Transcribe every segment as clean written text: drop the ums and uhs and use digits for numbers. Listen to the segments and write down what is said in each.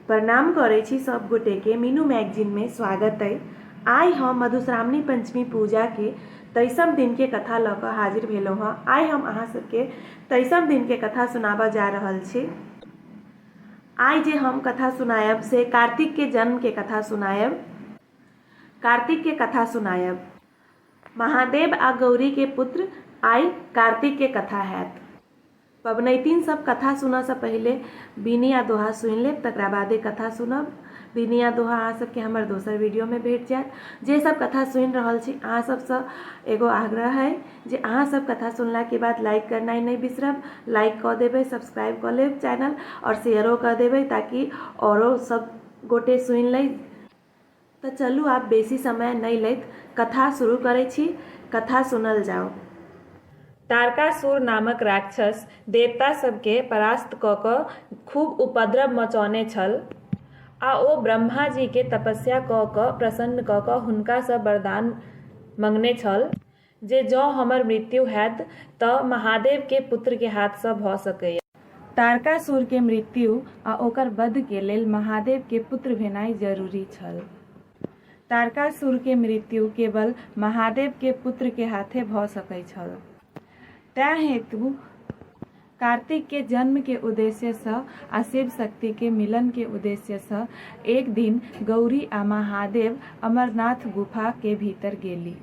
प्रणाम करै छी सब गोटे के मीनू मैगजीन में स्वागत अइ। आइ हम मधुश्रावणी पंचमी पूजा के तेईसम दिन के कथा लऽ कऽ हाजिर भेलहुँ हँ। आइ हम अहाँ सबके तेईसम दिन के कथा सुनाबऽ जा रहल छी। आइ जे हम कथा सुनायब से कार्तिक के जन्म के कथा सुनायब। कार्तिक के कथा सुनायब। महादेव आ गौरी के पुत्र आइ कार्तिक के कथा हैत। पबनैतिन सब कथा सुनऽसँ पहिले बीनी आ दोहा सुनि लेब तकरा बादे कथा सुनब। बीनी आ दोहा अहाँ सबके हमर दोसर वीडियोमे भेट जायत। जे सब कथा सुनि रहल छी अहाँ सबसँ एगो आग्रह अइ जे अहाँ सब कथा सुनलाके बाद लाइक करनाइ नहि बिसरब। लाइक कऽ देबै, सब्सक्राइब कऽ लेब चैनल आओर शेयरो कऽ देबै ताकि आओरो सब गोटे सुनि लै। तऽ चलू आब बेसी समय नहि लैत कथा शुरू करै छी। कथा सुनल जाउ। तारकासुर नामक राक्षस देवता सभकेँ परास्त कऽ कऽ खूब उपद्रव मचौने छल आ ओ ब्रह्माजीकेँ तपस्या कऽ कऽ प्रसन्न कऽ कऽ हुनकासँ वरदान मँगने छल जे जँ हमर मृत्यु हैत तऽ महादेवके पुत्रके हाथसँ भऽ सकैए। तारकासुर के मृत्यु आ ओकर वध के लेल महादेव के पुत्र भेनाइ जरूरी छल। तारकासुर के मृत्यु केवल महादेव के पुत्र के हाथे भ सकै छल। तैं हेतु कार्तिक के जन्म के उद्देश्य सँ आ शिव शक्ति के मिलन के उद्देश्य सँ एक दिन गौरी आ महादेव अमरनाथ गुफा के भीतर गेली।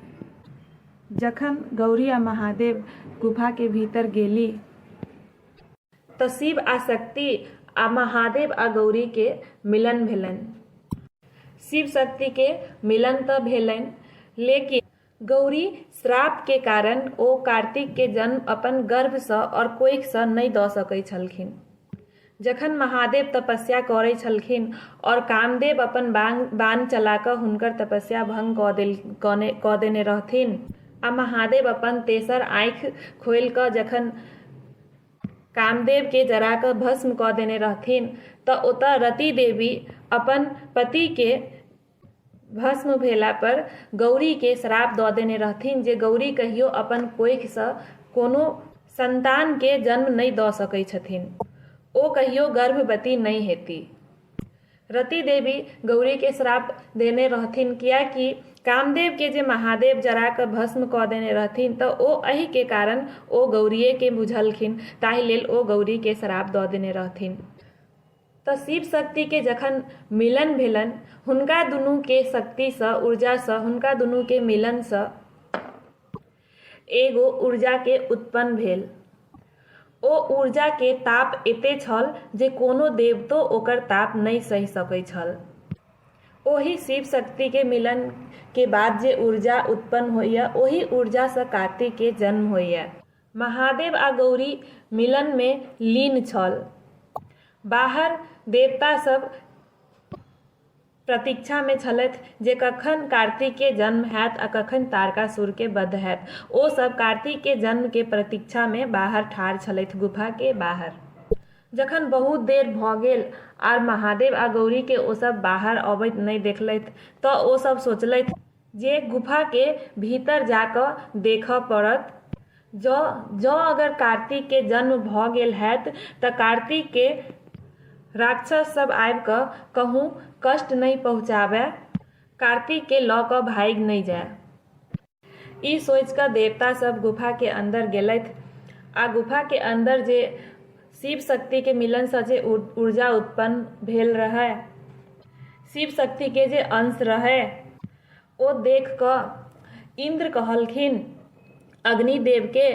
जखन गौरी आ महादेव गुफा के भीतर गेली। तऽ शिव आ शक्ति आ महादेव आ गौरी के मिलन भेलनि। शिव शक्ति के मिलन तऽ भेलनि लेकिन गौरी श्राप के कारण ओ कार्तिक के जन्म अपन गर्भ सँ आओर कोखि सँ नहि दऽ सकैत छलखिन। जखन महादेव तपस्या करै छलखिन आओर कामदेव अपन बाण चला कऽ हुनकर तपस्या भंग कऽ देने रहथिन आ महादेव अपन तेसर आँखि खोलि कऽ जखन कामदेवके जरा कऽ भस्म कऽ देने रहथिन तऽ ओतऽ रति देवी अपन पतिके भस्म भेलापर गौरीके श्राप दऽ देने रहथिन जे गौरी कहियो अपन कोखिसँ कोनो सन्तानके जन्म नहि दऽ सकै छथिन। ओ कहियो गर्भवती नहि हेती। रति देवी गौरीके श्राप देने रहथिन किएकि कामदेवके जे महादेव जरा कऽ भस्म कऽ देने रहथिन तऽ ओ एहिके कारण ओ गौरिएके बुझलखिन ताहि लेल ओ गौरीके श्राप दऽ देने रहथिन। तऽ शिव शक्तिके जखन मिलन भेलनि हुनका दुनूके शक्तिसँ ऊर्जासँ हुनका दुनूके मिलनसँ एगो ऊर्जाके उत्पन्न भेल। ओ ऊर्जाके ताप एते छल जे कोनो देवतो ओकर ताप नहि सहि सकै छल। ओहि शिव शक्तिके मिलनके बाद जे ऊर्जा उत्पन्न होइए ओहि ऊर्जासँ कार्तिकके जन्म होइए। महादेव आ गौरी मिलनमे लीन छल। बाहर देवता सब प्रतीक्षामे छलथि जे कखन कार्तिकके जन्म हैत आ कखन तारकासुरके वध हैत। ओ सब कार्तिकके जन्मके प्रतीक्षामे बाहर ठाढ़ छलथि गुफाके बाहर। जखन बहुत देर भऽ गेल आर महादेव आ गौरीके ओ सब बाहर अबैत नहि देखलथि तऽ ओ सब सोचलथि जे गुफाके भीतर जा कऽ देखऽ पड़त। जँ जँ अगर कार्तिकके जन्म भऽ गेल हैत तऽ कार्तिकके राक्षस सब आबि कऽ कहूँ कष्ट नहि पहुँचाबय, कार्तिकके लऽ कऽ भागि नहि जाय। ई सोचि कऽ देवता सब गुफाके अन्दर गेलथि आ गुफाके अन्दर जे शिव शक्तिके मिलनसँ जे ऊर्जा उत्पन्न भेल रहै, शिव शक्तिके जे अंश रहै, ओ देख कऽ इन्द्र कहलखिन अग्निदेवके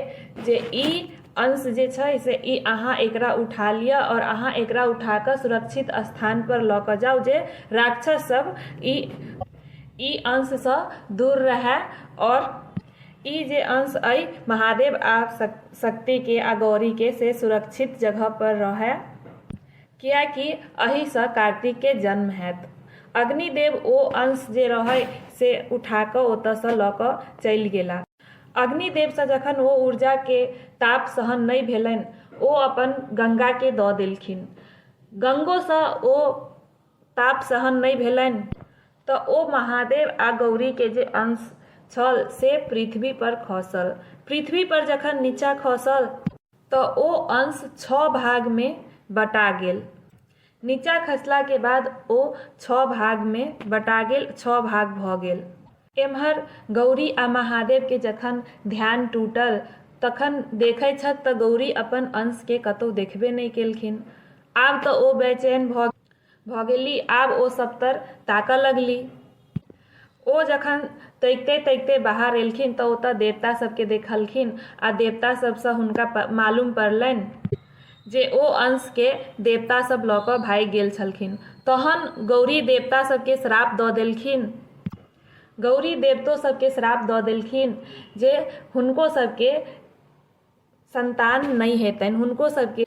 जे ई अंश जे छै से ई अहाँ एकरा उठा लिअ आओर अहाँ एकरा उठा कऽ सुरक्षित स्थानपर लऽ कऽ जाउ जे राक्षस सब ई ई अंशसँ दूर रहए आओर ई जे अंश अइ महादेव आ शक्तिके आ गौरीके से सुरक्षित जगहपर रहए। किएकि एहिसँ कार्तिकके जन्म हैत। अग्निदेव ओ अंश जे रहै से उठा कऽ ओतऽसँ लऽ कऽ चलि गेला। अग्निदेवसँ जखन ओ ऊर्जाके ताप सहन नहि भेलनि ओ अपन गङ्गाके दऽ देलखिन। गङ्गोसँ ओ ताप सहन नहि भेलनि तऽ ओ महादेव आ गौरीके जे अंश छल से पृथ्वीपर खसल। पृथ्वीपर जखन नीचाँ खसल तऽ ओ अंश छओ भागमे बँटा गेल। नीचाँ खसलाके बाद ओ छओ भागमे बँटा गेल, छओ भाग भऽ गेल। एम्हर गौरी आ महादेवके जखन ध्यान टूटल तखन देखै छथि तऽ गौरी अपन अंशके कतहु देखबे नहि केलखिन। आब तऽ ओ बेचैन भऽ भऽ गेली। आब ओ सभतर ताकऽ लगली। ओ जखन तकिते तकिते बाहर एलखिन तऽ ओतऽ देवता सभके देखलखिन आ देवता सभसँ हुनका मालूम पड़लनि जे ओ अंशके देवता सभ लऽ कऽ भागि गेल छलखिन। तहन गौरी देवता सभके श्राप दऽ देलखिन। गौरी देवतो सभके श्राप दऽ देलखिन जे हुनको सभके सन्तान नहि हेतनि, हुनको सभके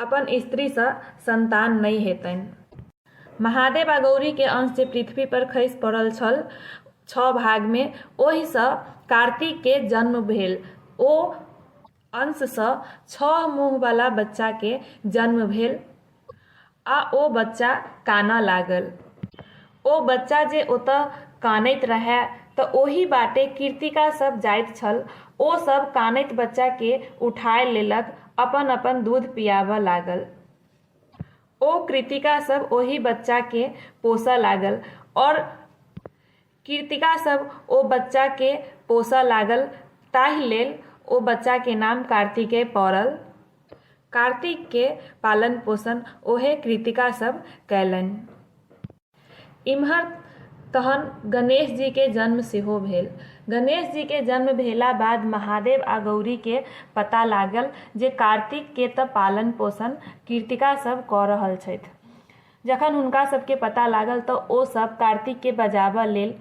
अपन स्त्रीसँ सन्तान नहि हेतनि। महादेव आ गौरीके अंश जे पृथ्वी पर खसि पड़ल छल छओ भागमे, ओहिसँ कार्तिकके जन्म भेल। ओ अंशसँ छओ मुँहवला बच्चाके जन्म भेल आ ओ बच्चा कानऽ लागल। ओ बच्चा जे ओतऽ कानैत रहए तऽ ओही बाटे कृतिका सब जाइत छल। ओ सब कानैत बच्चाके उठाय लेलक, अपन अपन दूध पियाबऽ लागल। ओ कृतिका सब ओहि बच्चाके पोसऽ लागल आओर कृतिका सब ओ बच्चाके पोसऽ लागल, ताहि लेल ओ बच्चाके नाम कार्तिकेय पड़ल। कार्तिकके पालन पोषण ओहे कृतिका सब कयलनि। इम्हर तहन गणेश जीके जन्म सेहो भेल। गणेश जीके जन्म भेला बाद महादेव आ गौरीके पता लागल जे कार्तिकके तऽ पालन पोषण कृतिका सब कऽ रहल छथि। जखन हुनका सबके पता लागल तऽ ओ सब कार्तिकके बजाबऽ लेल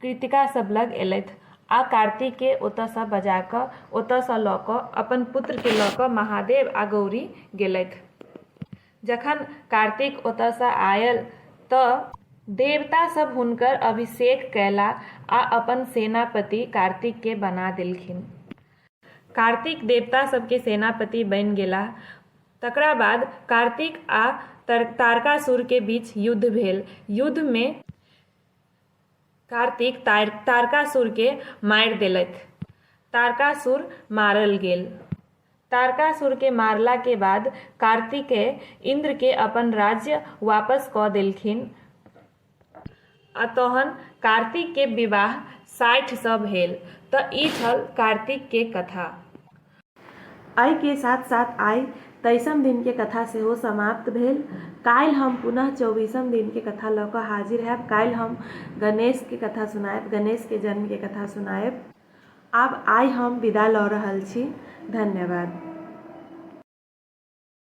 कृतिका सब लग एलथि आ कार्तिकके ओतऽसँ बजा कऽ ओतऽसँ लऽ कऽ अपन पुत्रके लऽ कऽ महादेव आ गौरी गेलथि। जखन कार्तिक ओतऽसँ आयल तऽ देवता सब हुनकर अभिषेक कयला आ अपन सेनापति कार्तिकके बना देलखिन। कार्तिक देवता सबके सेनापति बनि गेलाह। तकरा बाद कार्तिक आ तारकासुरके बीच युद्ध भेल। युद्धमे कार्तिक तारकासुरके मारि देलथि। तारकासुर मारल गेल। तारकासुरके मारलाके बाद कार्तिकेय इन्द्रके अपन राज्य वापस कऽ देलखिन आ तहन कार्तिकके विवाह 60सँ भेल। तऽ ई छल कार्तिकके कथा। एहिके साथ साथ आइ तेइसम दिनके कथा सेहो समाप्त भेल। काल्हि हम पुनः चौबीसम दिनके कथा लऽ कऽ हाजिर हैब। काल्हि हम गणेशके कथा सुनायब, गणेशके जन्मके कथा सुनायब। आब आइ हम विदा लऽ रहल छी। धन्यवाद।